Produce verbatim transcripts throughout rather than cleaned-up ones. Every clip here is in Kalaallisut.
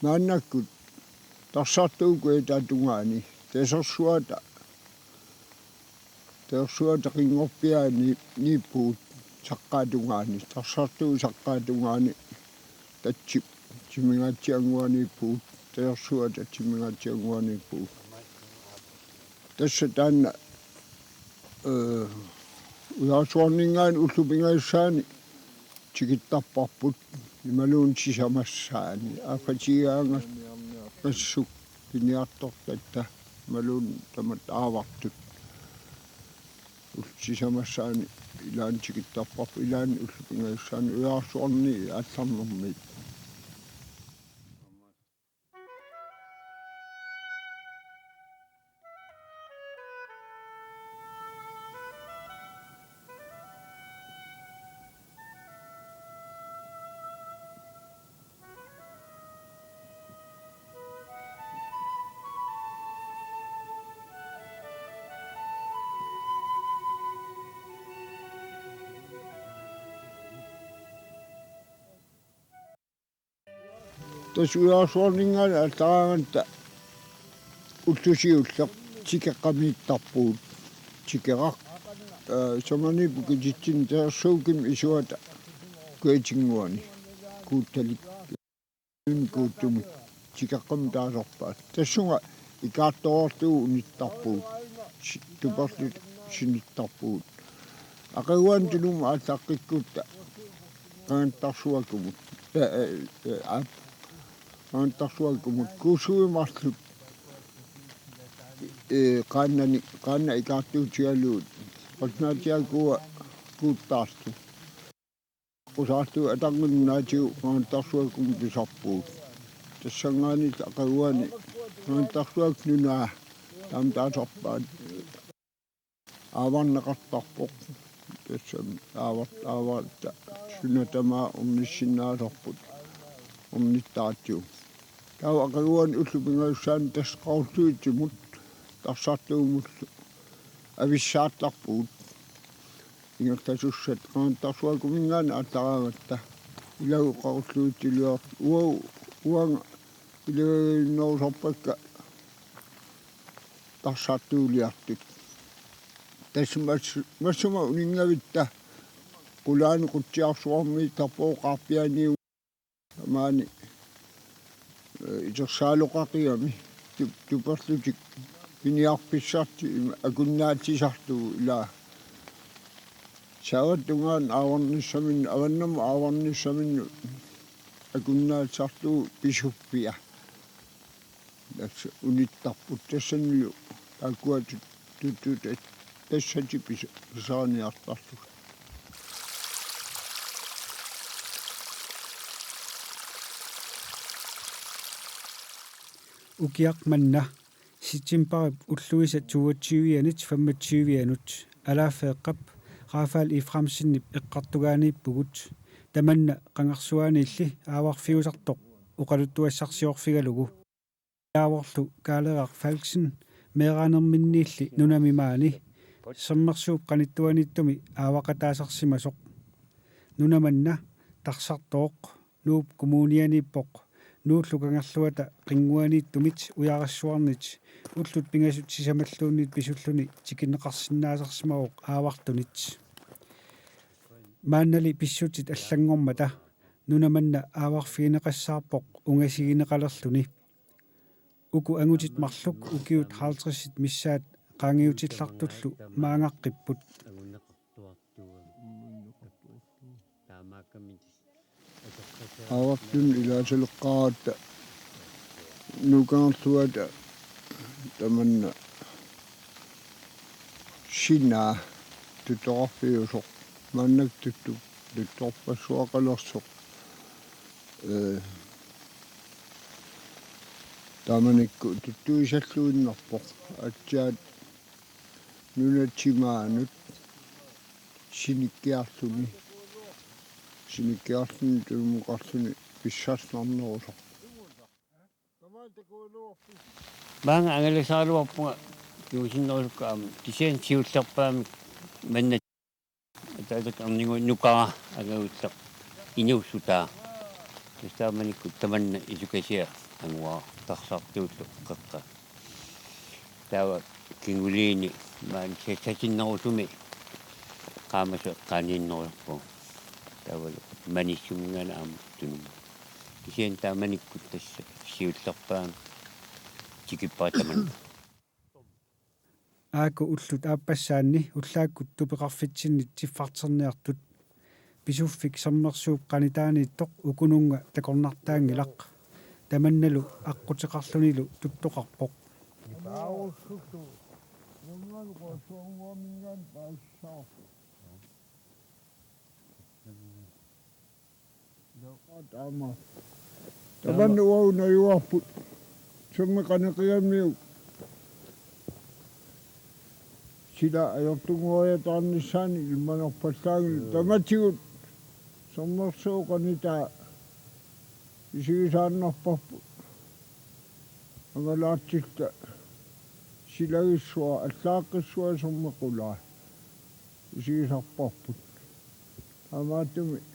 Maannakkut tarsartuukkut etatungaani tasersuata, tasersuata qinngorpiaani niippugut saqqaatungaani, tarsartuukkut saqqaatungaani tatsip timingaatsiannguaniippugut, tasersuata timingaatsiannguaniippugut. Tassa taanna, ee, ujarsuarninngaanniit ullut pingajussaanni tikittarparput imaluunniit sisamassaanni. Aaffatigigaangassuk piniartortatta imaluunniit tamatta aavartut. Ullut sisamassaanni ilaanni tikittarparput, ilaanni ullut pingajussaanni ujarsuarni aallarnermiit. Tassa ujarsuarninngaanniit aallaragatta ullut siulliit tikeqqamiittarpugut. Tikeqqaq, ee, samaniippoq kititsinni tasersuukkut isuata kujatinnguani. Kuuttalik kuuttumik tikeqqamik taasarpaat. Tassunga ikaartoortugut unittarpugut. Si-, tuperlutik sinittarpugut. Aqaguani Tunumut aallaqqikkutta Qangattarsuakumut. Ee, ee, ee, aap. Qangattarsuakumut. Kuussuit marluk, ee, qaannani, qaannat ikaartuutigalugit. Qasnaatiakua kuuttaartut. Qusaartut ataqqinnut nunaatigut Qangattarsuakumut tusarpugut. Tassanngaanniit aqaguani Qangattarsuakkut nunaa taama taasarpaat. Aavarneqartarpoq. Tassami aavart-, aavaratta suna tamaat ornissinnaasarput ornittaratsigu. Taava aqaguani ullut pingajussaanni tassa Qaqorluitsimut tarsartuumullu avissaartarpugut. Ingerlasussat Qangattarsuakuminngaanniit aallaraangatta. Ilagut Qaqorluitsilior-, uagut, uanga ilagajunnerusarpakka tarsartuuliartut. Tassa mas-, massuma uninngavitta qulaani qutsiarsuarmiittarpoq qaarpiaaniit tamaani, ee, itersaaloqaqigami tu-, tuperlutik piniarfissartik ima akunnaatsisartugut ilaa. Savat tungaanut aavarnissaminnut, avannamut aavarnissaminnut akunnaatsisartugut pisuffia. Tassa unittarput tassanilu taakkua tut-, tuttut tas-, tassatik pis-, pisariniartarlugit. Ukiaq manna septembarip ulluisa toogtyvianit femogtyvianut Alaaffeeqqap Rafael Efraimsenip eqqartugaaniippugut. Tamanna qangarsuaaniilli aavarfiusartoq oqaluttuassarsiorfigalugu. Ilaavorlu Kaaleeraq Falksen meeraanerminniilli nunami maani Sermersuup qanittuaniittumi aavaqataasarsimasoq. Nuna manna tarsartooq Nuup Kommunianiippoq Nuullu Kangerluata qinnguaniittumit ujarassuarnit ullut pingasut sisamalluunniit pisulluni tikinneqarsinnaasarsimavoq aavartunit. Maannali pissutsit allanngormata nuna manna aavarfigineqassaarpoq ungasigineqalerluni. Uku angutit marluk ukiut halvtredsit missaat qaangiutillartullu maangaqqipput. Aavartut ilaasaleqqaaratta Nuup Kangerluata tamanna sinaa tuttoqarfiusoq maannakkut tuttu-, tuttorpassuaqalersoq. Ee, taamanikkut tuttuisalluinnarpoq aatsaat nunat timaanut sinikkiarluni, sinikkiarluni tunumukarluni pissarsinarnerusoq. Maanga angalasaraluarpunga kingusinnerusukka aamma kisianni siullerpaamik manna. Ataatak arningu nukara angagulleq inuussutaa. Tassa taamanikkut tamanna isukasiaq Anguaq tarsartuullu qeqqa. Taava kingulliini maani sa-, satinnerusumi qaamasoq eqqaaniinnerusarpoq. Taavalu manissuminngaanniit aamma tunummat. Kisianni taamanikkut tassa siullerpaamik tikippaat tamanna. Aaku ullut aappassaanni ullaakkut tupeqarfitsinnit siffarterniartut Pisuffik Sermersuup qanitaaniittoq ukununnga takornartaanngilaq. Tamannalu aqquteqarlunilu tuttoqarpoq. Taama. Tamanna uagut najugarput. Sermeq qaneqigamiuk. Sila ajortunngoriataarnissaannik ilimanarpallaanngilaq. Tamatigut Sermersuup qanitaa isigisaannarparput. Angalaatilluta silagissuaq, allaaqqissuaq sermequlaaq. Isigisarparput. Taamaattumik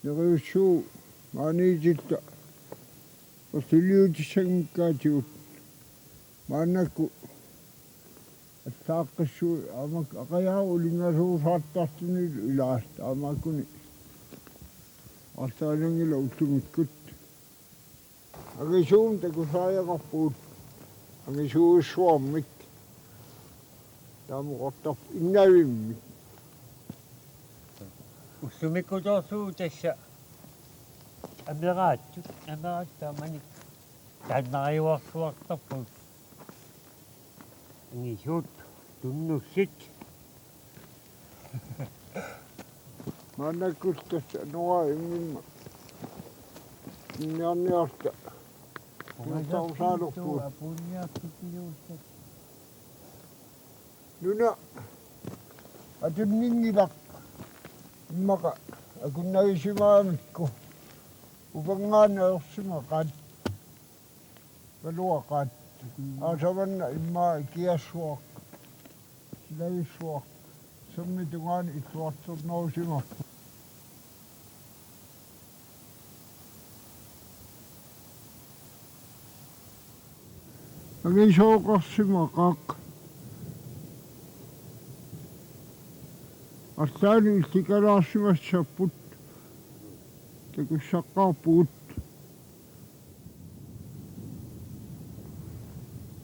neriussuu maaniitilluta erliliutissanngikkaatigut maannakkut allaaqqissuit aamma aqajaarut ulinngasuusaartartunilu ilaat taamaakkuni arlaananngilaq ullumikkut. Angisuumik takusariaqarpugut. Angisuuissuarmik. Taama oqartarput innavimmik. Ullumikkutorsuuvoq tassa ameraatsut, ameraatsut taamanikkut taannariuarsuartarput. Angisuut tunnussit. Maannakkut tassa nuga immimma. Inniarniarta. Nuna atunninngilaq. Immaqa akunnagisimagamikku. Upernaaq ajorsimaqaat. Kaluaqaat. Aasamanna immaqa ikiassuaq. Silagissuaq. Sermip tungaanut illuarternerusimapput. Angisooqarsimaqaaq. Arlaannik illikalaarsimassapput. Takussaqqaarpugut.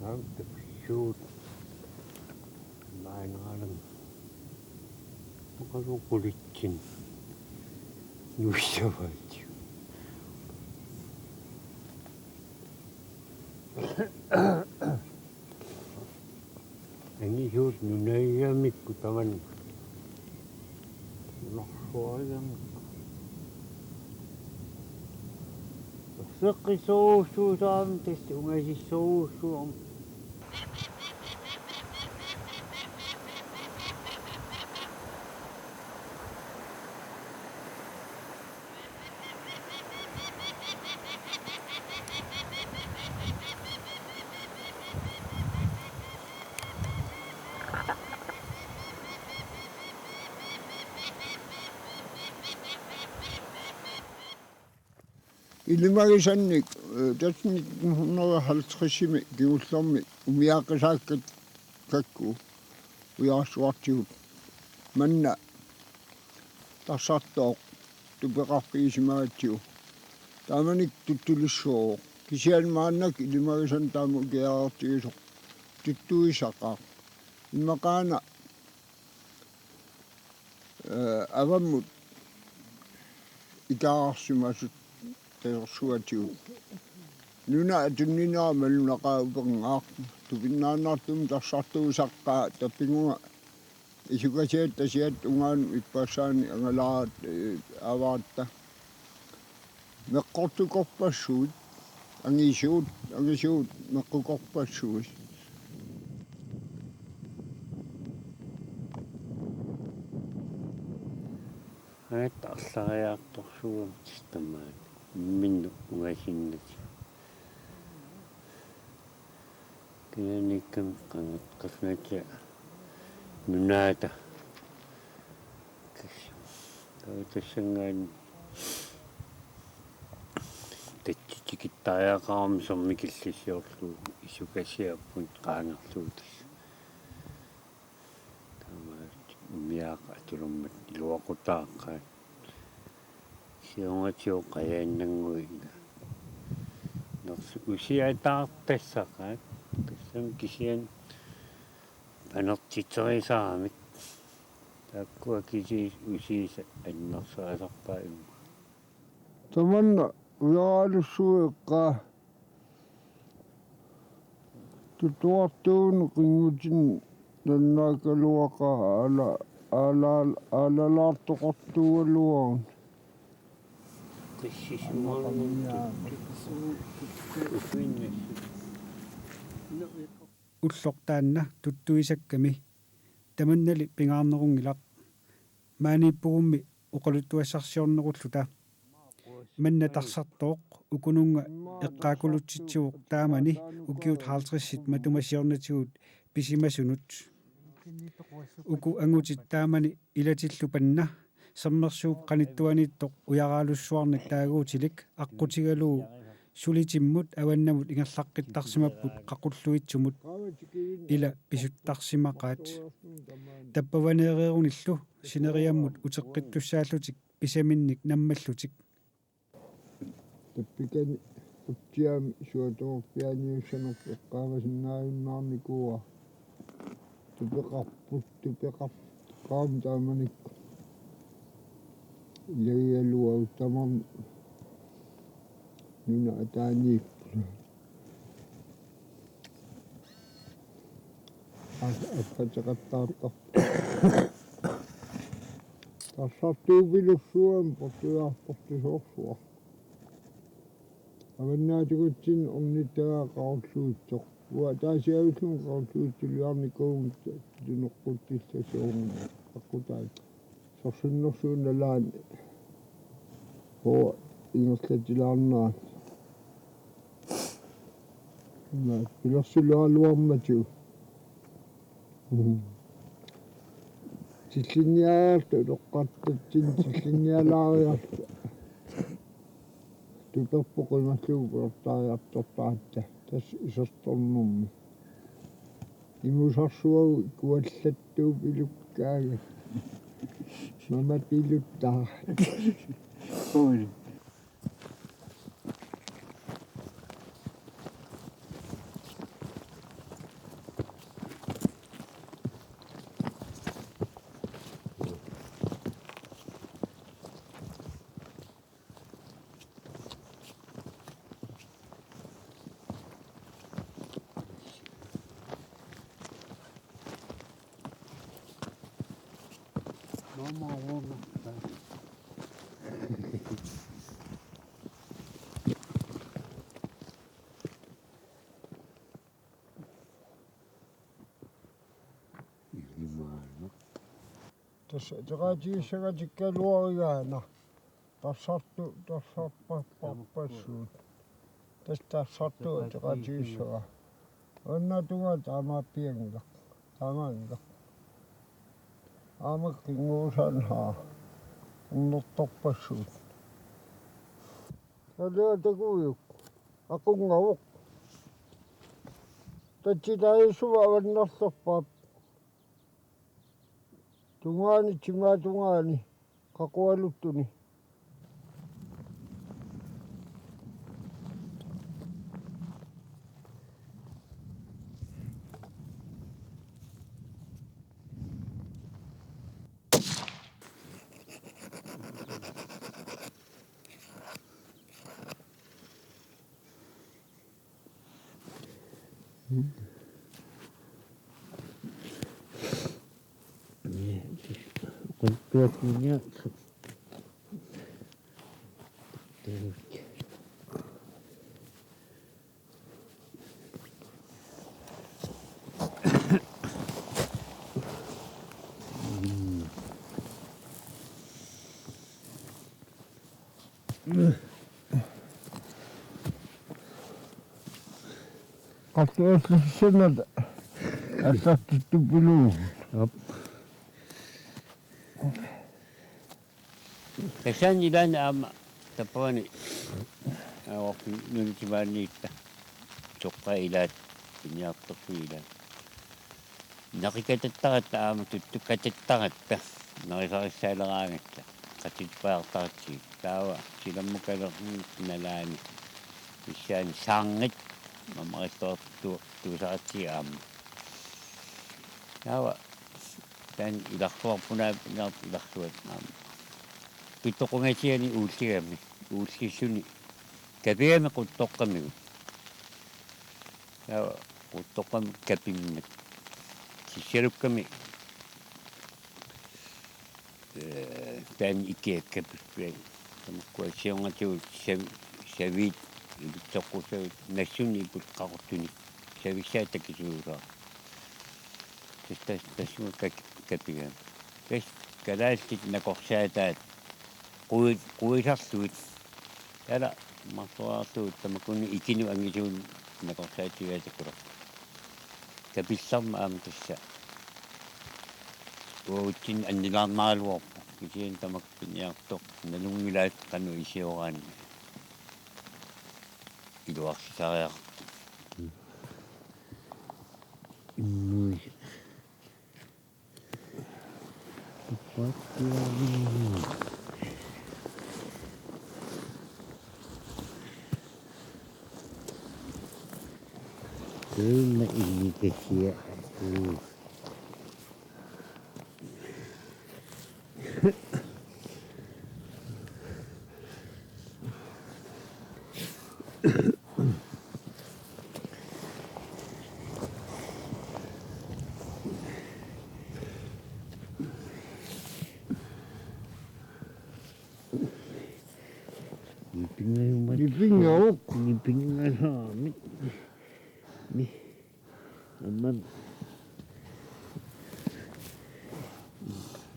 Aamma takussuut. Maanaaram. Oqaluuqulitsin. Nuissavaat. Angisuut nunagigamikkut tamanna. Nunarsuarigamikkut. Seqqissorujussuusaarami tassa ungasissorujussuarmi. Ilimagisannik, øh, tassa nitten hundrede og halvtredsimi kingullermi umiaaqisaakkakku ujaassuartigut manna tarsartooq tupeqarfigisimagatsigu. Taamanikkut tuttulissuuvoq. Kisianni maannakkut ilimagisannik taama ukiareertigisoq tuttuisaqaaq. Immaqaana, øh, avammut ikaararsimasut tasersuatigut. Nuna atunninera malunaqaaq upernaaq. Tupinnaannartumik tarsartuusaqqaa tapigunga isukasiat tasiat tungaanut ippassaanik angalaarat, øh, avaaratta. Meqqortukorpassuit, angisuut, angisuut meqqukorpassuit. Angatta arlariartorsuugamik tamaat. Imminnut ungasinnatigut. Kinaaniikkami qangat qasnatsia nunaata. Taava tassanngaanniit tatsiti Tikittariaqarami sermikillissiorlugu isukasiapput qaangerlugu tassa. Taamaat umiaaq atulummat iluaqutaaqaat. Siornatigut qajaannannguit. Nersu usiataartassaqaat. Tassami kisianni panertitserisaramik. Taakkua kisiisa usiisa annersaasarpaat immaqa. Tamanna ujaraalussuit eqqaa. Tutuartuuneq qinngutini nannaakaluaqaaq aala-, aala-, aalalaartoqartuugaluaruni. Qissisimaanertut. Usuinnassut. Ulloq taanna tuttuisakkami. Tamannali pingaarnerunngilaq. Maaniippugummi oqaluttuassarsiornerulluta. Manna tarsartooq ukununnga eqqaakulutsitsivoq taamani ukiut halvtredsit matuma siornatigut pisimasunut. Uku angutit taamani ilatillu panna sermersuup qanittuaniittoq ujaraalussuarnik taaguutilik aqqutigalugu sulitimmut avannamut ingerlaqqittarsimapput qaqulluitsumut, ila pisuttarsimaqaat. Tappavaneereerunillu sineriammut uteqqittussaallutik pisaminnik nammallutik. Tappikani utsiami suatorpianiussanerput eqqaavasinnaajunnaarnikuuara. Tupeqarput, tupeqarpoq taamanikkut. Ilagigaluarput tamarmik nunat ataaniipput. As-, assateqattaartarput. Tarsartuupilussuugami portujaarportusoorsuaq. Avannaatugutsinni ornittagaa qaqulluitsoq. Uanga ataasiarlunga qaqulluitsuliarnikuuvunga tunoqqutsillugu soorunami. Aqqutaat. Sorsunnersuup nalaani. Ho ingerlatilaarnerani. Ima pilersuliaraluarmatigut. Mhm. Tillinniariarluta utoqqartatsinni tillinnialaariarluta. Tuperpoq qimallugu pilertaariartortaratta. Tassa isertornermi. Imusarsuagut kuallattuupilukkaangat. Mamatiluttaaq. Ui. Tassa teqatigisagatikkaluarigaana. Tarsartu-, tarsarpa-, parpassuit. Tassa tarsartuuteqatigissagaa. Annatunga taamaappianngilaq. Taamaanngilaq. Aamma kinguusaanhaa. Unnertorpassuit. Aliatakujuk. Aqunngavoq. Tatsitaajussuaq avannarlerpaap. Tungaani, timaatungaani, qaqualuttuni. Qalluallissanata allartittupilugu. Aap. Tassani ilaanni aamma tappavani Aorfik nunatimaaniitta. Soqqaa ilaat, piniartorfik ilaat. Naqikatattaratta aamma tuttukatattaratta. Narisarissaaleraangatta. Qatippaartaratsigit. Taava silammukalernermik nalaani. Issaani saarngit. Mamarissuartu tuusaratsigit aamma. Taava taanna ilarsuarpunaa piniartut ilarsuat aamma. Pittoqungatiani uulligami. Uullissuni. Kapigami quttoqqamigut. Taava quttoqqamik kapimmat. Kissalukkami, eh, taanna ikiakkapput. Tamakkua siornatigut sav-, saviit ilitsoqqusagut nassunik iput qaqortunik. Savissaat takisuusaat. Tassa, tassa, tassunga kak-, kapigami. Tassa kalaallit nakorsaataat. Qui-, quisaarlugit. Taava marloriarlugu tamakkuninnga ikinut angisuunut nakorsaatigigaat takulerput. Kapillarmat aamma tassa. Uatsinnut annilaarnaraluarpoq. Kisianni tamakku piniartoq nalunngilaat qanoq isioraanni. Iluarsisariaqartut. Inuit. Tuma inikasiaq. Nipingajumat. Nipingauq. Nipingasaamik. Ni. Aamma.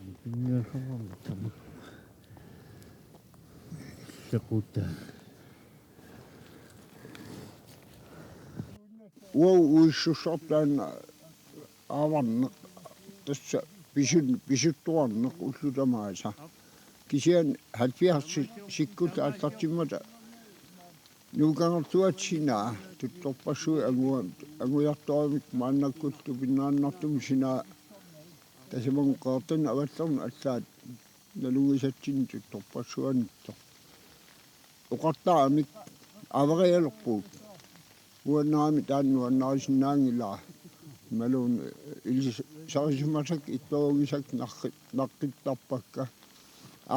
Nipingasaamik tama. Saquta. Uagut uissussarput taanna aavarneq, tassa pisun-, pisuttuarneq ullut tamaasa. Kisianni halvfjerdsit sikkullu aallartimmata Nuka Kangerluata sinaa tuttorpassuit angu-, angujartoramik maannakkullu tupinnaannartumik sinaa tasamani Qeqertarnut avallerneq allaat nalunngisatsinnik tuttorpassuanittoq. Oqartaramik averialerpugut. Uannaami taanna nuannarisinnaanngilaa. Imaluunniit ilisarisimasakka ittorunngisakka naqqi-, naqqittarpakka.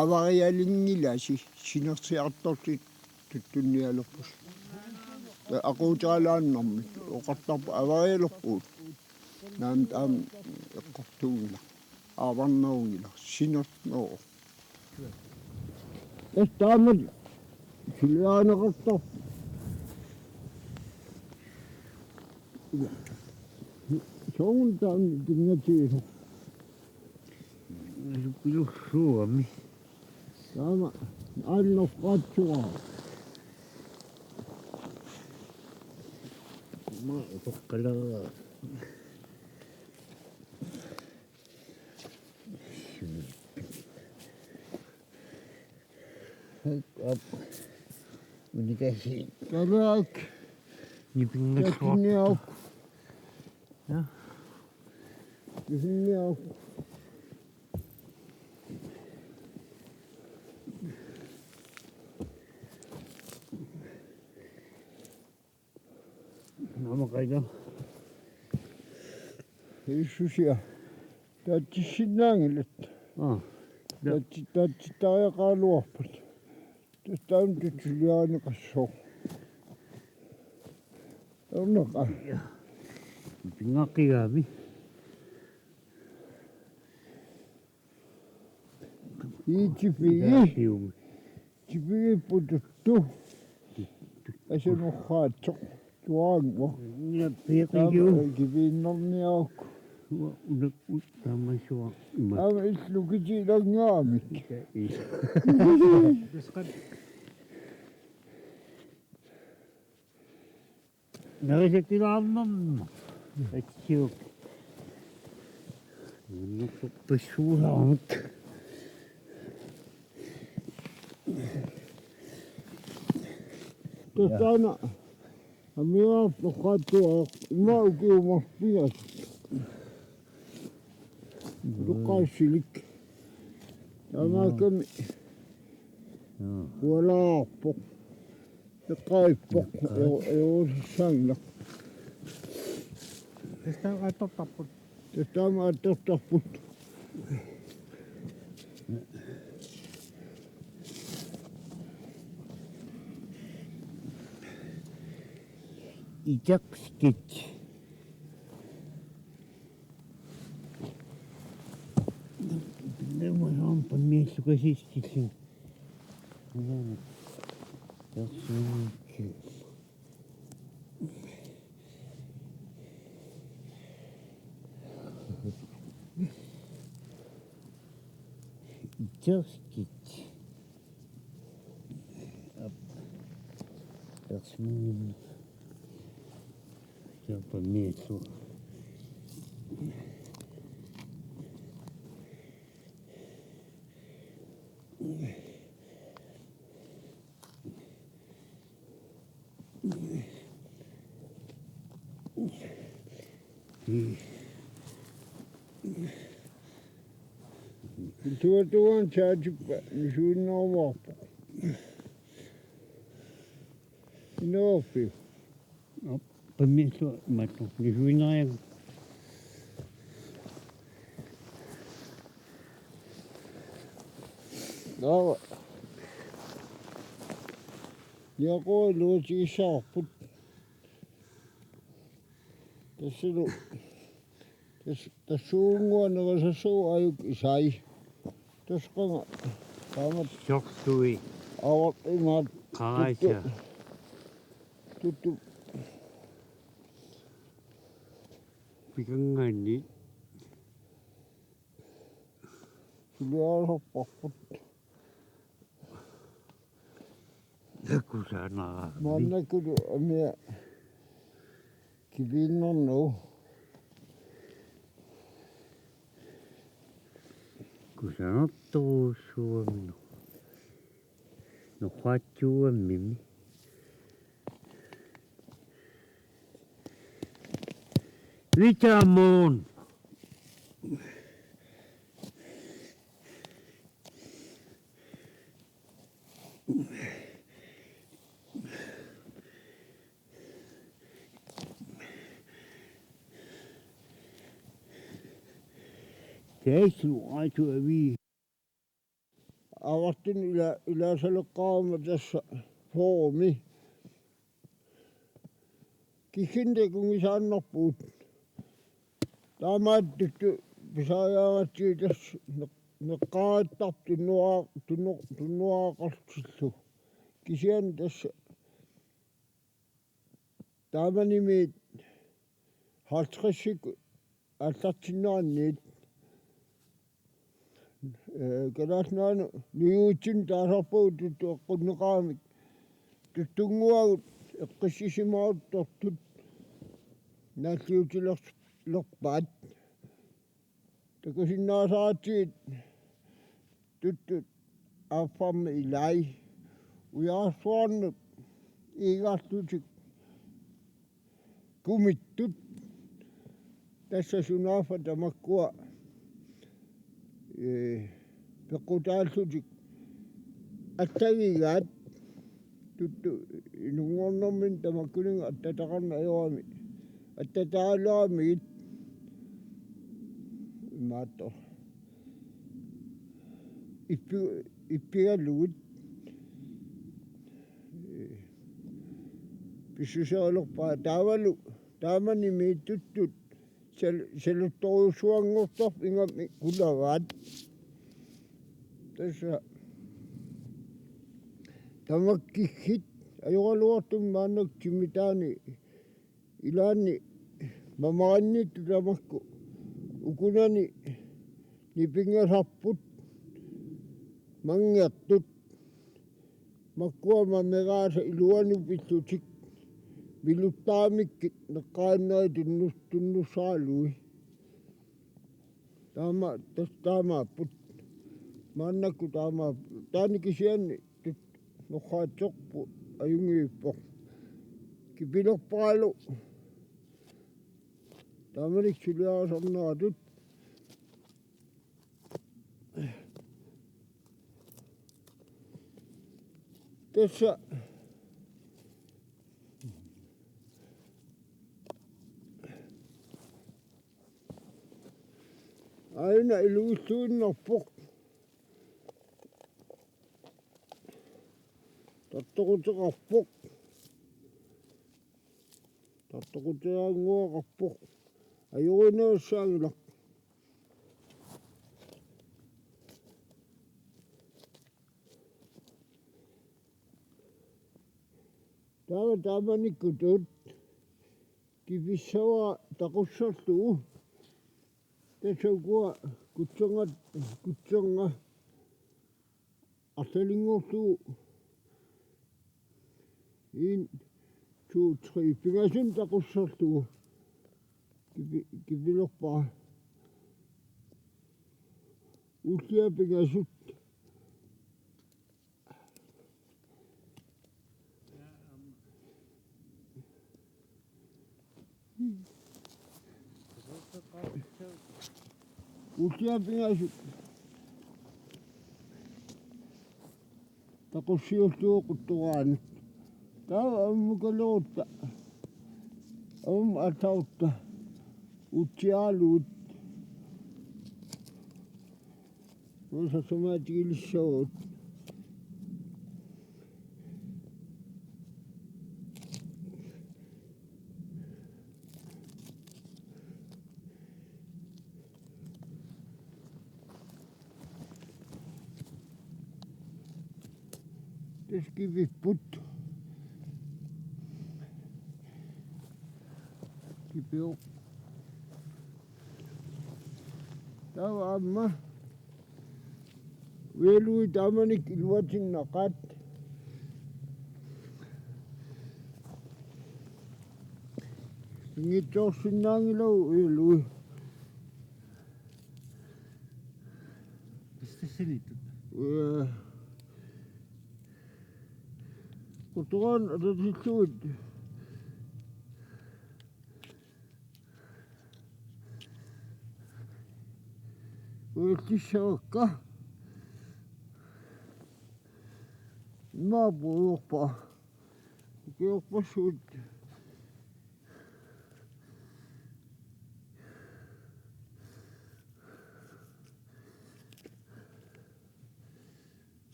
Averialinngilasi sinertiartorlutit tuttunnialerpusi. Aquuteralaannarmik oqartarput averialerpugut. Naamik taama eqqortuunngilaq. Aavarnerunngilaq. Sinerneruvoq. Tassa taamatut suliarineqartarpoq. Soorunami taanna pinngatigisoq. Pilussuugami. Taama aannoqqaatsuara. Ma utoqqalera. Hak op. Unikasi. Tabaak. Nipingassuaq. Takinniauk. Ja. Takinniauk. Naamaqaita. Issusia. Taatsissinnaanngilat. Aa. Taatsi-, taatsittariaqaraluarpat. Tassa taanna tutsuliarineqassooq. Ernaqa. Pingaqigaami. Ii tipigi. Ii tipigi pututtu. Asunoqqaatsoq. Tuaannguaq. Nia piqigiu. Taama kipiinnarniaruk. Ua unakkut taamaassuaq ima. Aamma illu kitiilanngaamik. Ii. Narisakkilaarnerma. Atsiuk. Nuksorpassuulaarmat. Tassa taanna amigaartoqaattuaq ima ukiumarpigas. Luqaasilik. Taamaakkami ualaarpoq. Eqqaippoq. Eqqaippoq. Eqqaippoq. Eorissaannaq. Tassa atortarput. Tassa atortarput. Iterskit. Nemma soormi pammiallukasiissillu. Nemma. Tassa. Iterskit. Ap-, ersmin. Soormi pammiallu. Tuatuan chaatippa nisuinnaavarput. Inoopi. Op, pammiallu mattu nisuinnaajagu. Naava. Niaqua iluatigissavarput. Tassalu. Tas-, tassuunnguaq nerisassaq ajuk isai. Tasqanga. Taamat. Sortui. Avat imaat. Qaasa. Tuttu. Tuttu. Pikangaanni. Suliaasarparput. Kusanarami. Maannakkut amia kipiinnarnagu. Kusanartorujussuugamik. Noqaatsuugamimi. Vitamon. Tæsnu aatu avi. Avartun ila-, ilaasaleqqaarama tassa foorumi. Kikkunnut takunngisaannarpugut. Taamaattutut pisariaqartigu tassa neq-, neqqarattarpoq tunnuaa-, tunnu-, tunnuaaqartillugu. Kisianni tassa taamanimiit halvtredsikkut aallartinneranniit, ee, Kalaallit Nunaanni nujuutsinni taasarpagut tuttueqqunneqaramik. Tuttunnguagut eqqissisimaartortut naalliutilerpaat. Takusinnaasaratsigit tuttut aaffarmi ilai ujaarsuarnut iigarlutik kumittut. Tassa sunaaffa tamakkua, ee, peqqutaallutik attavigaat. Tuttu inunngornermini tamakkuninnga attataqarneq ajorami. Attataaluaramigit imaattoq. Ippi-, ippigalugit. Pissuserilerpaat taavalu taamanimiit tuttut sal-, saluttorujussuanngortarput ingammik qulagaat. Tassa tamakkikkit ajoraluartumik maannakkut timmitaani ilaanni mamarinnittut tamakku ukunani nipinngasarput manngertut. Makkua mameraasa iluanut pillutik miluttaamikkit neqqaanneri tunnus-, tunnussaralugit. Taama, tassa taamaapput. Maannakkut taamaapput. Taanna kisianni tut-, noqqaatsorput. ajunngippoq. Kipilerpaalu. Taamanikkut suliarisarneratut. Tassa aajuna illuinnarpoq. Tartoquteqarpoq. Tartoquteqannguaqarpoq. Ajorinnerussaanngilaq. Taava taamanikkutut kipissavara taqussarlugu. Tassa ukua kutserna, kutserna arlalinngorlugu. En, to, tre, pingasunik taqussarlugu. Kipi-, kipilerpara. Ulliat pingasut. Ulliat pingasut. Taqussiullugu quttoraanut. Taava ammukalerutta. Aamma atautta. Utsialuut. Uusasumaatigilissavut. Tassa kipipput. Kipioq. Taava aamma ujalui taamanikkut iluatinnaqaat. Inngitsoorsinnaanngilagut ujalui. Pistassinniittut. Ee, quttoraanut atatillugit. Ujatsissavakka. Imaappoq uorpa. Ukiorpassuit.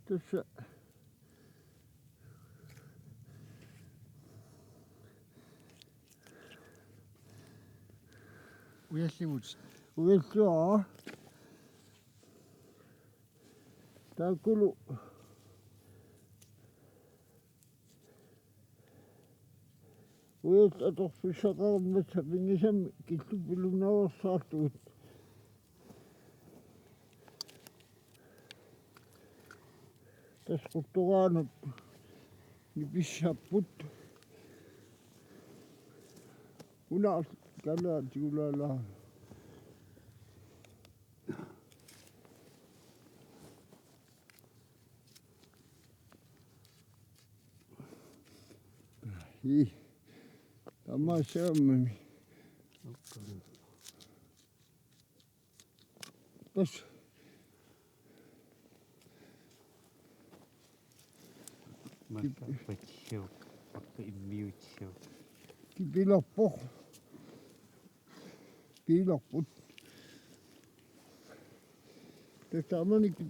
Tassa ujallimut. Ujalluara. Taakkulu ujallit atorfissaqarmata sapinngisamik killupilunaarusaartugut. Tassa quttoraanut nipissapput. Una kalaa tigulaalaarlugu. Ii. Tamassi aamma. Tassa. Makka patsiuk, makka immiutsiuk. Kipilerpoq. Kipilerput. Tassa taamanikkut.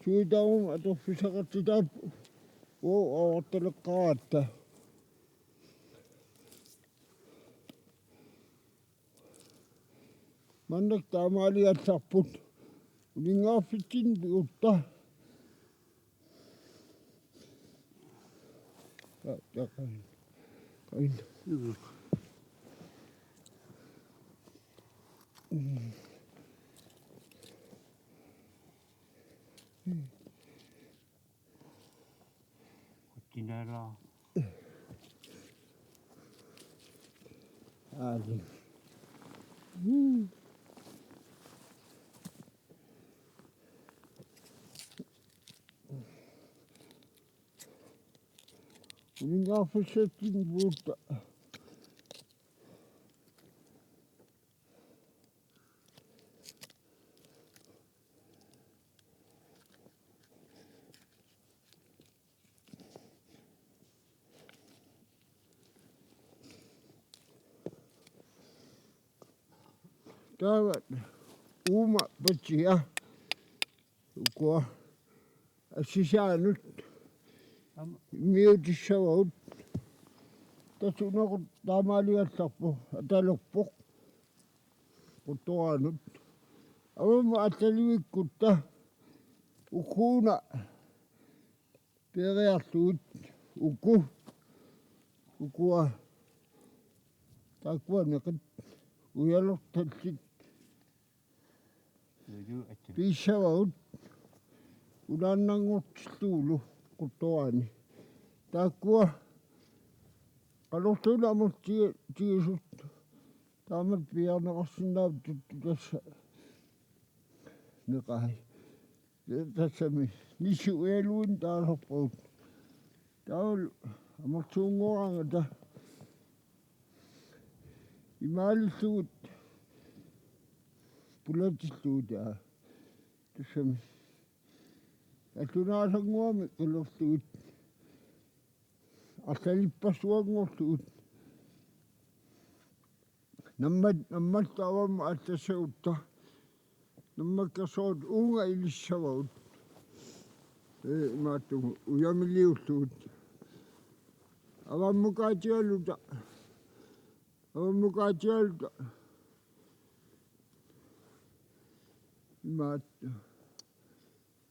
Suitaaruma atorfissaqartitaavoq. Oo, aortaleqqaratta. Maannakkut taamaaliallarput. Uninngaarfitsinni piumatta. Ta-, ta-, qain-, qain-. Mm. Mm. Kuttinaala. Aali. Mm. Uningaarfissatsinni puutta. Taava uuma patsia ukua assisaanut immiutissavagut. Tassa una taamaaligallarpoq, atalerpoq quttoraanut. Avammut allalivikkutta ukkuuna peeriarlugit uku, ukua taakkua neqit ujalortallit piissavagut unaannanngortillugulu quttoraanni. Taakkua qanorluunniit amerlatigisut taamatut piiarneqarsinnaapput, tassa neqai. Tassami nissut ujaluinnaq taasarpagut. Taavalu amerlasuunngoraangata imaalillugit pulatillugu, aa, tassami allunaasannguamik qilerlugit arlalippassuanngorlugit. Nammat, nammallu avammut allassagutta nammakkersuut uunga ilissavagut. Ee, imaattugut ujamiliullugit. Avammukaatigaluta, avammukaatigaluta imaattoq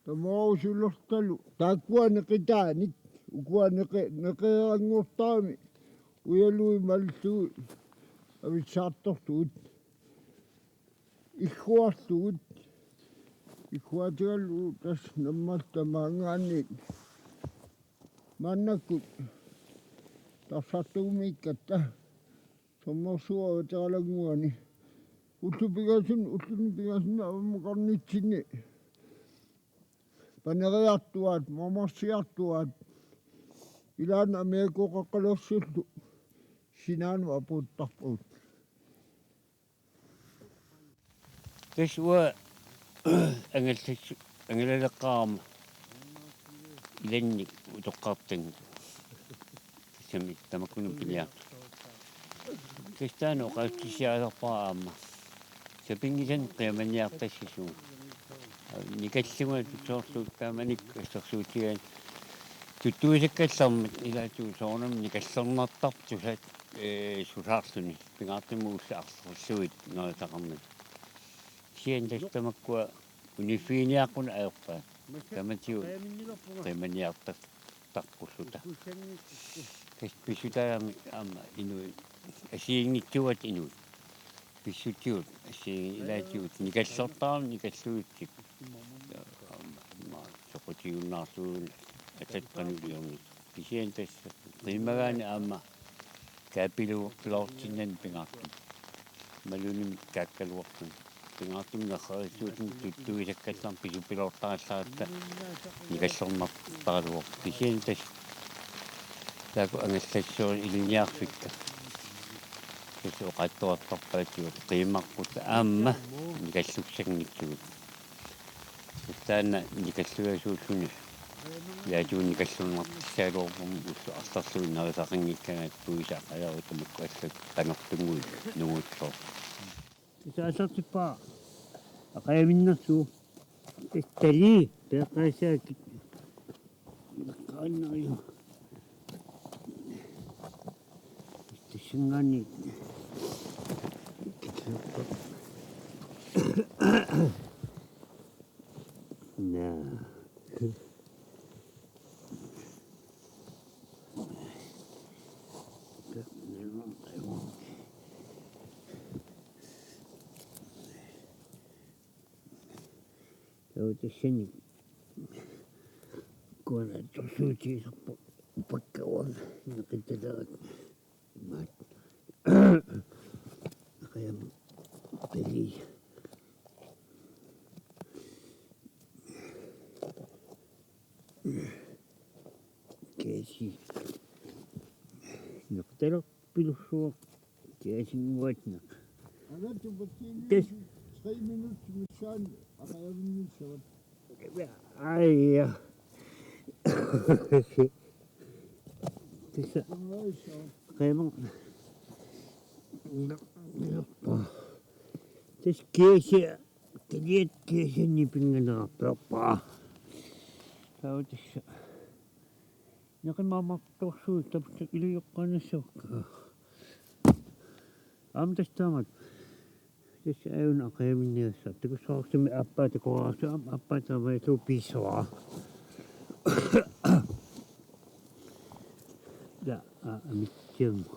tamaarusulertalu taakkua neqitaanik, ukua neqe-, neqeeranngortarami ujaluit mallugit avissaartorlugit, igguarlugit, igguatigalugu tassa nammallu tamaanngaanniit maannakkut tarsartugumiikkatta sommersuup avataralanguani ullut pingasut, ulluni pingasuni avammukarnitsinni paneriartuaat, mamarsiartuaat, ilaanni amiakkoqaqqalersullu sinaanut apuuttarpagut. Tassa uanga angallas-, angalaleqqaarama ilannik utoqqartanngilaq. Tassami tamakkununnga piniartoq. Tassa taanna oqaatsiarpara aamma. Sapinngisannik qimaaniartassasugut. Nikallunga soorlu taamanikkut assersuutigaanni tuttuisakkallarmat ilaatigut soorunami nikallernartartut susaat, ee, susaarluni. Pingaartumik ullut arlallit nerisaqarnagit. Kisianni tassa tamakkua uniffiginiaqqunneq ajorpaat. Tamatigut qimaaniartar-, taqqulluta. Tassa pissutaagami aamma inuit assigiinngitsuugatta inuit. Pissutigut assigiinngitsut ilaatigut nikallortarami nikallugitsik. Aamma, aamma soqutigiunnaarlugu ataqqanuliornit. Kisianni tassa qiimagaanni aamma kaapiluortinnani pingaartumik. Imaluunniit kaakkaluartumik. Pingaartumik nerreriissuutini tuttuisakkallarmat pisupiloortarallaratta nikallernartaraluarpoq. Kisianni tassa taakku angallassuseq ilinniarfikka. Tassa oqaattuartarpaatigut qiimaqqut aamma nikallussanngitsugut. Taanna nikallugasuulluni. Ilaatigut nikallernartissagaluarput ullut arlallit nerisaqanngikkaangat puisaaqajarutamikku allat qanortunnguit nungutsooq. Taasartippaa aqajaminnersuuvoq. Tali peqqaassaakka. Qaannariu. Tassanngaanniit. Naa. Taava tassani kuanartorsuutigisarpoq pakkaua neqitalaat maat. Qajam peli. Kesi. Ilussuaq kiasinnguatneq. Alatupattiinni. Tassa. Tre minut missaani aqajavinnissavat. Aja. Tassa. Qeemang. Tassa kiasi, tiliat kiasi nipinnganeqartarpaa. Taava tassa. Neqimamartorsuit tapsa iliuqqaannassavakka. Aamma tassa taamak. Tassa aajuna aqajavinniassaq. Takussavarsi aamma aappaa takoraarsi aamma aappaa taamaallaat piissavara. Ja, a, amitsiammu.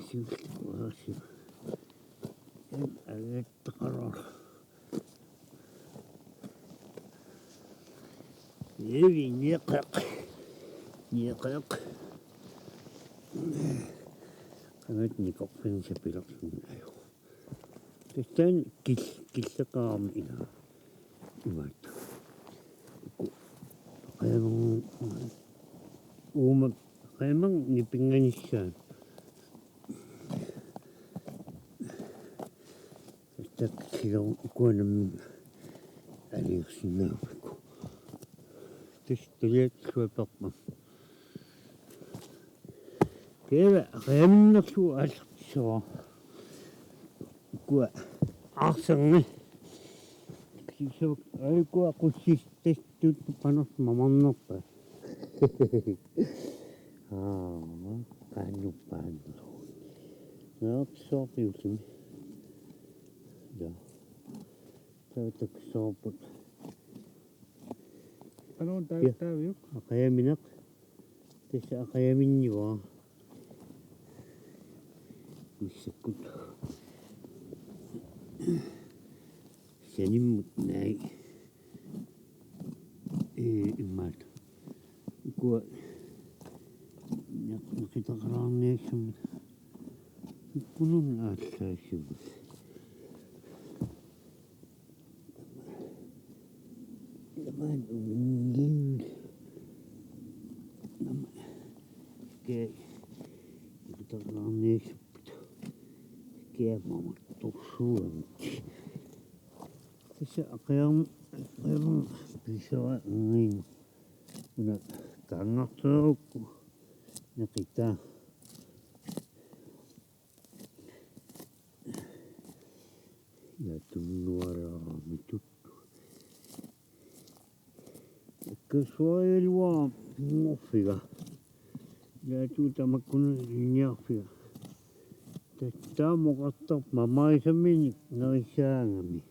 Siulliuaasiu. Em agettaqarora. Evi nieqeq. Nieqeq. Qangat nikorfin sapilerluni aju. Tassa kil-, killeqarami ila. Imaat. Qeemang uuma qeemang nipinnganissaa. Tassa killera ukuanam aliorsinnaamikku. Tassa tiliat suaperma. Kiara, qiaminnerlu aallartissavara. Ukua aarserni. Kisianni ukua qussistut panersoq mamarnerpaat. Aa, qaannuppaannerlu. Naarsoorpiullimi. Ja. Taava takussavarput. Qanoq taa-, ja, taaviuk? Aqajamineq. Tassa aqajaminnivara. Missakkut. Sanimmut naak. Ee, imaat. Ukua neq-, neqitaqalaarniassammata. Ukkunun aallaassavut. Taman uminngin. Nama. Ke. Neqitaqalaarniassapput. Kiamamut torsuamik. Tassa aqajam-, aqajam piisavara angin. Una kaangartoorukku neqitaa. Ila tunnuaraamitut. Kasuariluara pinngorfiga. Ila tu tamakkunilinniarfiga. Tassaamoqartarpoq mamarisaminnik nerisaagami.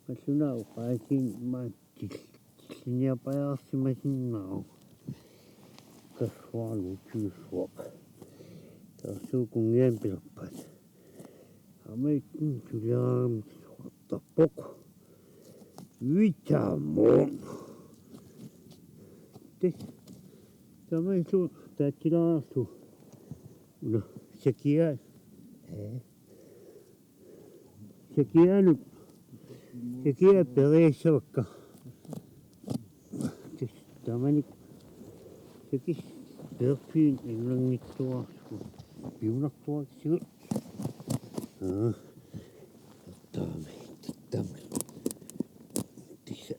Qallunaat oqaasiinik maat til-, tillinniapajaarsimasinnaavoq. Kasuarilu ukiussuaq. Taava suukunngianik pilerpaat. Aamma ikkunni suliaramik suartarpoq. Vitamo. Tassa. Taamaallu taatsilaarlu. Una. Sakiaat. Ee. Sakiaanut. Sakiaat periassavakka. Tassa taamani. Sakis peerpiit inunngitsuararsuuvoq. Piunartuarsigut. Aa. Taama. Taama. Tassa.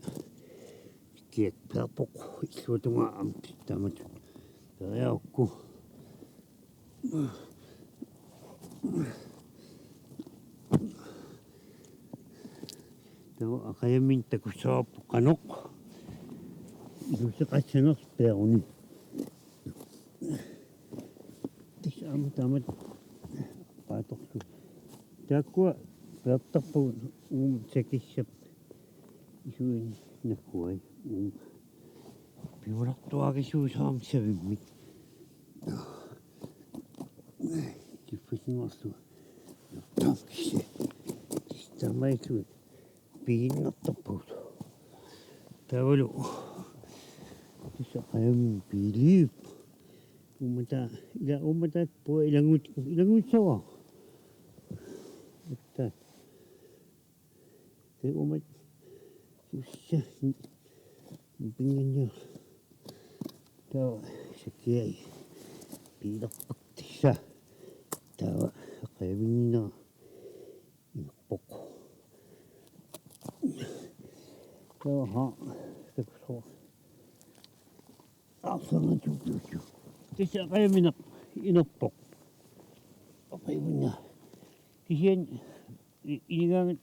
Kiak peerpoq illuatungaa aamma taamatut. Periarukku. Taava aqajamini takussavarput qanoq iluseqassanersoq peeruni. Tassa aamma taamatut paatorlu. Taakkua peertarpagut uuma sakissap isuini nakkuai uuma. Piunartuakisuusaam savimmik. Kiffisinngorlu. Taamaasilluta piinnartarpagut. Taavalu. Tassa qajam piiliip. Uummataa, ila uummataa pua ilanngui-, ilanngui sava. Atta. Te umat sussa pinganniaq. Taava sakiai piilerpakka tassa. Taava qajavinnaq inerpoq. Taava haa takusoq. Arsanga tututu. Tassa qajavinnaq inerpoq. Qajavinnaq. Kisianni i-, inigaangat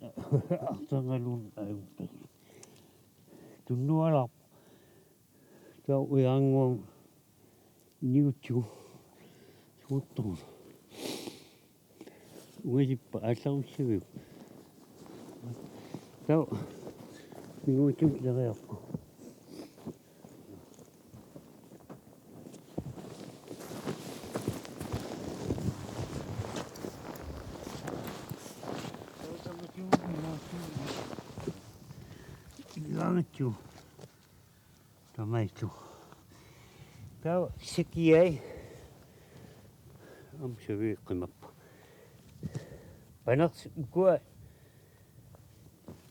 arsangaluun ajunngilaq. Tunnualaarpoq. Taava ujaannguaq inigutsigu. Suuttoq. Uangaasippa aallarussaviuk. Taava. Inigutsigu ilariarpoq. Ilaangatsu. Tamaittu. Taava sakiai. Aamma saviiqqimappa. Panersi ukua.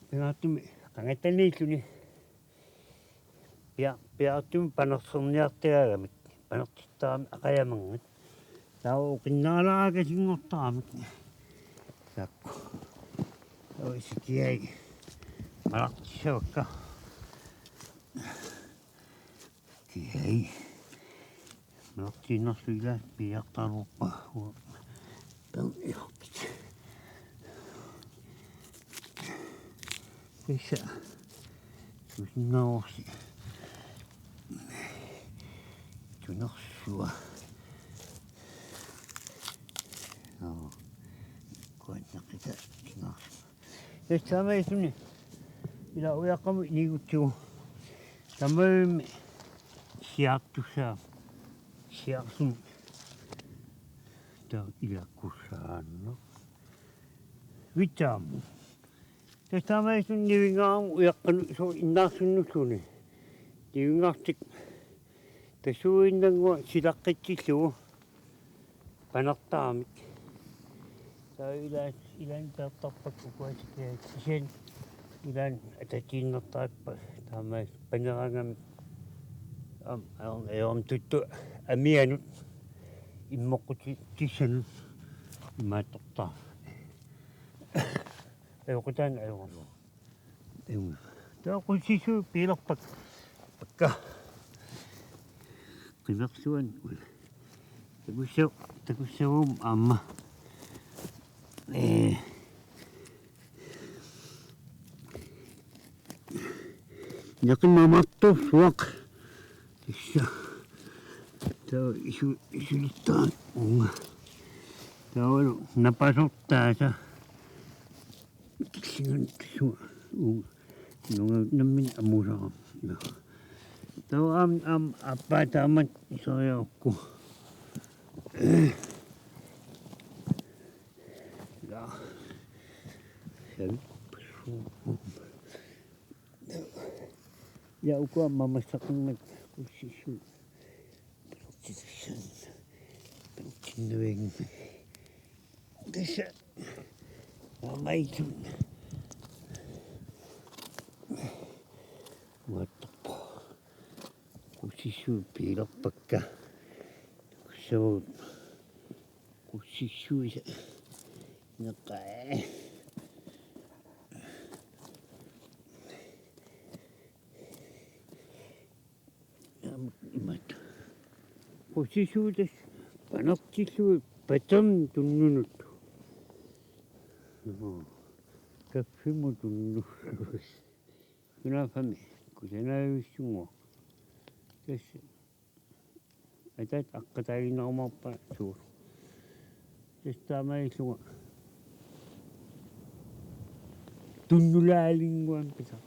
Pingaartumik qangattaniilluni. Pia-, piaartumik panerserniartagaagamik. Panertittarami aqajamanngit. Taava oqinnaalaaraakasinngortaramik. Taakku. Taava sakiai. Malartissavakka. Sakiai. Malartiinnarlugu ilaa piiartaraluarpara. Taava iorpit. Tassa. Tusinnaavoq. Tunersua. Joo. Kuannaqita tunersua. Tassa taamaasilluni. Ilaa ujaqqamut inigutsigu. Tamarmik siaartussaapput. Siaartumik. Taava ilakkussaannaq. Vitsaamut. Tassa taamaasilluni nivingaarmut ujaqqanut soorlu innaarsunnulluunniit. Nivingaartik tasuinnannguaq silaqqitsillugu panertaramik. Taava ilaa-, ilaanni peertarpakka ukua sakiai kisianni ilaanni atatiinnartarpakka taamaasilluni paneraangamik aamma, aamma, aamma tuttu amianut immoqqutissanut imaattortarami. Ajoqutaanni ajoraluarpoq. Em, taava qutsissuit piilerpakka. Pakka. Qimersuan. Takussa-, takussaguma aamma. Ee. Neqimamartorsuaq. Tassa. Taava isu-, isulittaaq uunga. Taavalu napasortaasa. Killinganut tassunga uunga. Nunga nammineq amusara. Taava aamma, aamma aappaa taamatut iseriarukku. Ja. Ja, ukua mamassaqqammat qutsissuit. Panertitassat. Panertinnavianngimmat. Tassa. Maamaitun. Uattarpoq. Qutsissuit piilerpakka. Takussavagut. Qutsissuisa. Neqai. Aamma imaattoq. Qutsissuit tassa panertillugit paterneq tunnunut. Joo. Kaffimmut tunnunut. Sunaaffami kusanaavissunnguaq. Tassa. Ataata aqqataaginnarumaappaa suur. Tassa taamaalillunga. Tunnulaalinnguamik pisa.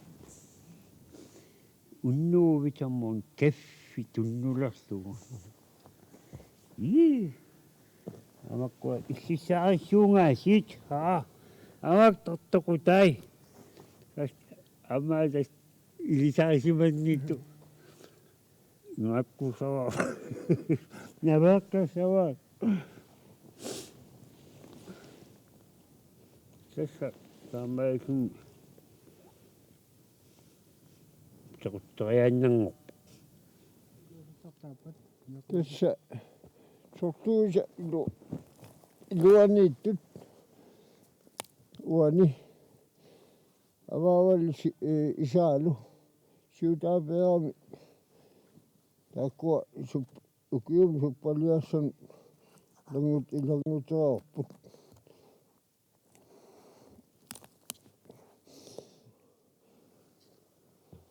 Unnuuvitammun kaffi tunnulerlugu. Ii. Amakkua illissarissuungaasiit. Aa. Amak tartoqutai. Tassa aamma tassa ilisarisimanngitsoq. Nuakkusavaa. Naveeqqissavaa. Tassa taamaasilluni Tequtteriaannanngorpoq. Tassa sortuisa ilu-, iluaniittut uani avaavali si-, ee, isaalu siutaapeerami taakkua sup-, ukiumi suppaliassanut ilangut-, ilanngutereerput.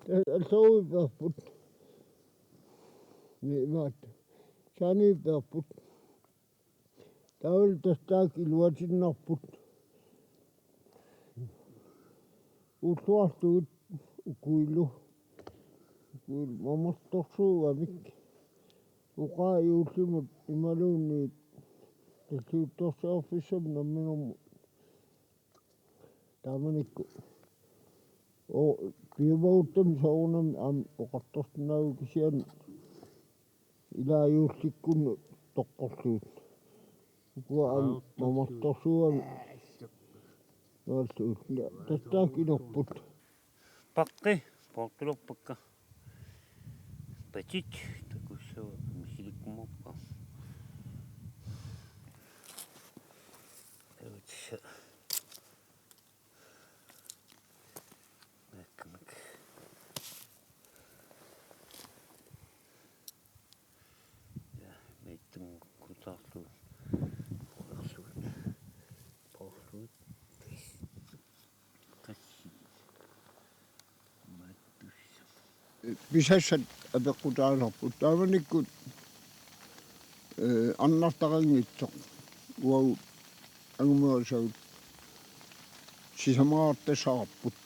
Tassa alloriupeerput. Ni imaat. Saaniupeerput. Taavalu tassa taakku iluatinnarput. Ulluartugit ukuilu. Ukuilu mamartorsuugamik. Oqaa juullimut imaluunniit talliuttorsiorfissamut namminermut. Taamanikkut. Oo, piumaguttam soorunami aamma oqartorsinnaavugut kisianni ilaa juullikkunnut toqqorlugit. Ukua aamma mamartorsuugami. Nuallugit. Tassa taakku inorput. Paqqi, poortulerpakka. Patit, takussava, misilikkumaarpakka. Takussa. Nakkamak. Ja, meittum kutaarlu. Poorlu. Poorlu. Qassit. Maattussaq. Pisassat apeqqutaasarput. Taamanikkut, ee, arnartaqanngitsoq. Uagut angumerisagut sisamaqartassaqarput.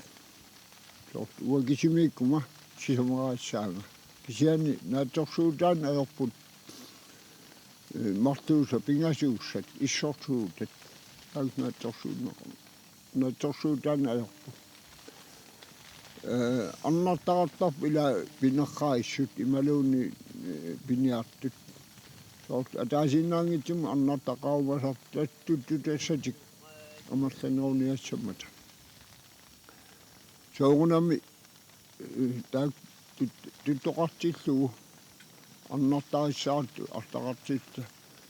Soorlu uanga kisimiikkuma sisamaqarissaanga. Kisianni naatsorsuutaanneq ajorput, ee, marluusat pingasuussat issorsuutat. Taakku naatsorsuunneq-, naatsorsuutaanneq ajorput. Ee, arnartaqartarput ilaa pinerraarissut imaluunniit, ee, piniartut. Soorlu ataasiinnaanngitsumik arnartaqarumaartartut tuttutassatik amerlaneruniassammata. Soorunami, ee, taakku tut-, tuttoqartillugu arnartarissaartut artaqartilluta.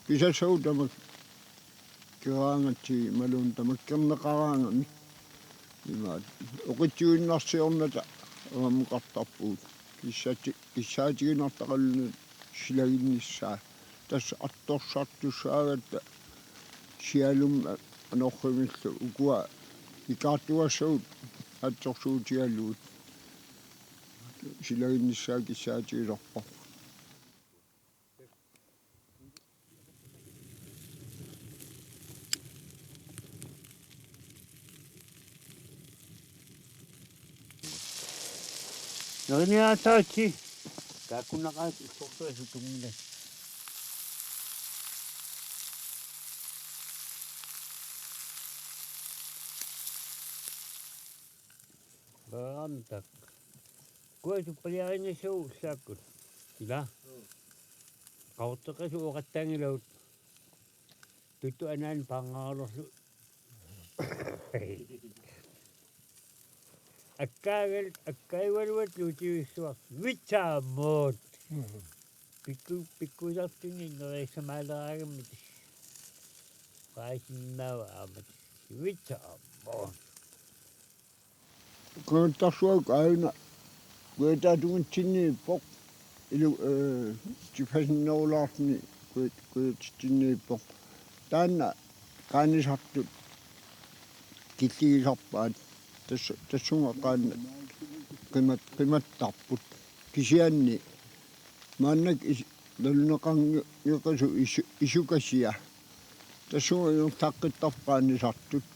Pisassagut tamakkeeraangatsigit imaluunniit tamakkerneqaraangamik. Imaat oqitsuinnarsiornata avamukartarpugut. Kissati-, kissaatiginartaqaluni silaginnissaa. Tassa attorsartussaagatta sialummi anorrimillu ukua ikaartugassagut attorsuutigalugit. Silaginnissaa kissaatigisorparput. Neriniaataatsi. Kaakkunnaqaat ussortuasut tunngillat. Baantak. Kuat suppaliarinnassagut ullaakkut. Ila. Qaqorteqqisu oqattaanngilagut. Tuttu anaana paarngaraluarlugu. Akkaagal-, akkaajugaluat luutivissuaq. Vitsaamut. Pikku-, pikkuisartunni neriassamaaleraangamik. Qaasinnaava aamma. Vitsaamut. Qangattarsuaq aajuna kujataatunngitsinniippoq. Ilu-, ee, tiffasinnerulaarluni kuja-, kujatitsinniippoq. Taanna qaanisartut killigisarpaat. Tassa, tassunga qaannat qimat-, qimattarput. Kisianni maannakkut is-, naluneqanngikkasoq isu-, isukasia. Tassunga ingerlaqqittarput qaanisartut.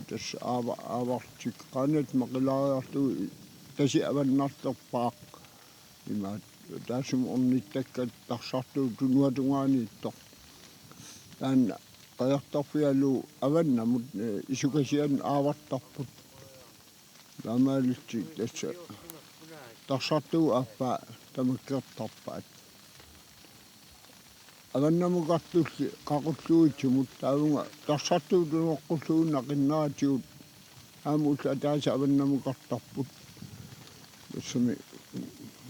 Tassa aava-, aavartik qaannat maqilaariarlugu tasi avannarlerpaaq. Imaat taassuma ornittakkat tarsartuut tunuatungaaniittoq. Taanna qajartorfigalugu avannamut, ee, isukasianut aavartarput. Taamaalillutik tassa tarsartuut aappaa tamakkertarpaat. Avannamukartulli qaqulluutimut taavunga tarsartuut tunoqqulluunnaqinnaratigut aamma ullut ataaseq avannamukartarput. Tassami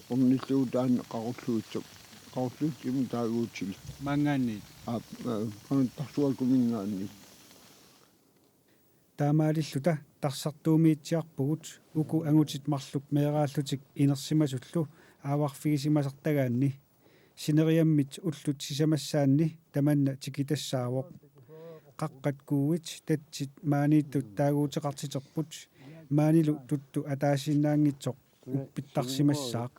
Ornillugu taanna Qaqorluitsoq. Qaqorluitsoq taaguutillit. Maanngaanniit. Aap, eh, Qanuttarsuakuminngaanniit. Taamaalilluta tarsartuumiitsiarpugut uku angutit marluk meeraallutik inersimasullu aavarfigisimasartagaanni. Sineriammit ullut sisamassaanni tamanna tikitassaavoq. Qaqqat kuuit tatsit maaniittut taaguuteqartiterput, maanilu tuttu ataasiinnaanngitsoq uppittarsimassaaq.